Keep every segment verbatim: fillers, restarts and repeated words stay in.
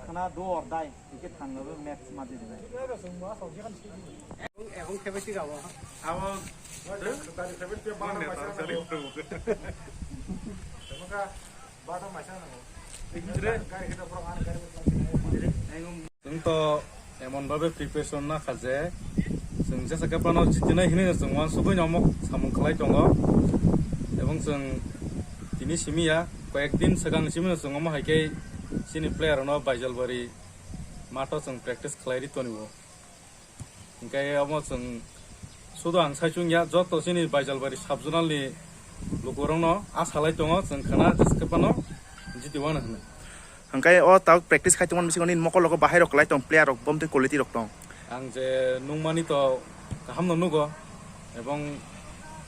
Khana do or die, hingke thangnabe match ma di dinai. Ebong khe bai tigabo. Abo. Chwng to emon babe preparation na kha je chwng jesa khe phano jitinai hinwi no chwng uansugwi no omo samung khlai tongo. Ebong chwng tini simi ya, koyek din swkang simi no chwng omo hai khe chini player rok no Baijalbari matho chwng practice khlai ri tongo. Hingke omo chwng sudo ang sai chwng ya, joto chini Baijalbari sub-zonal ni lukurok no asa lai tongo, chwng khana jesa khe phano jiti wano hinwi. Hingke o tabuk practice khai tongmani bisingo nini mokol rogo bahai rok kwlai tong, player rok bomtwi quality rok tong. Ang je nukmani to kaham no nugo, ebong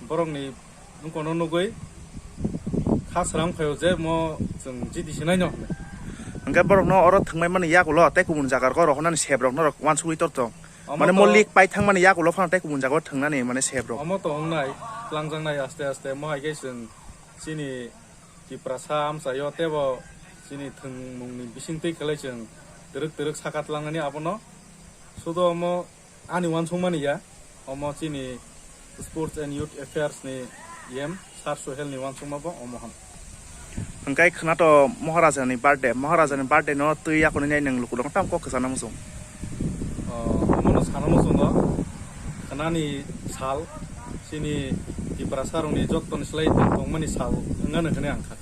borok ni nung kono nugwi kha sram khayo je mo chwng jiti sinai no hinwi. Hingke borok no oro thwngmai mani yakulo tei kubun jaga rok rohornani sep rok norok uansugwi tor tong. Omo mane to mo league pai thangmani yakulo phano tei kubun jaga o thwngnani mane sep rok. Omo to wngnai, tlangjaknai aste aste, mo hai khe chwng chini Tiprasa amchaio tebo chini thwngmungni bisingtwi khelai chwng twrwk twrwk saka tlangnani abono. Sudo omo ani uansukmani ya, omo chini Sports and Youth Affairs ni E M Sir Sohel ni uansukma bo omo hwn. Hingke khwnato Maharaja ni birthday, Maharaja ni birthday no twi yakoni nai nwng lukurok tam kok kwchana muchung. O, omono sana muchungo, khwnani sal, chini Tiprasa rokni jottoni slai tongmani sal wngmani hwnwi ang kha.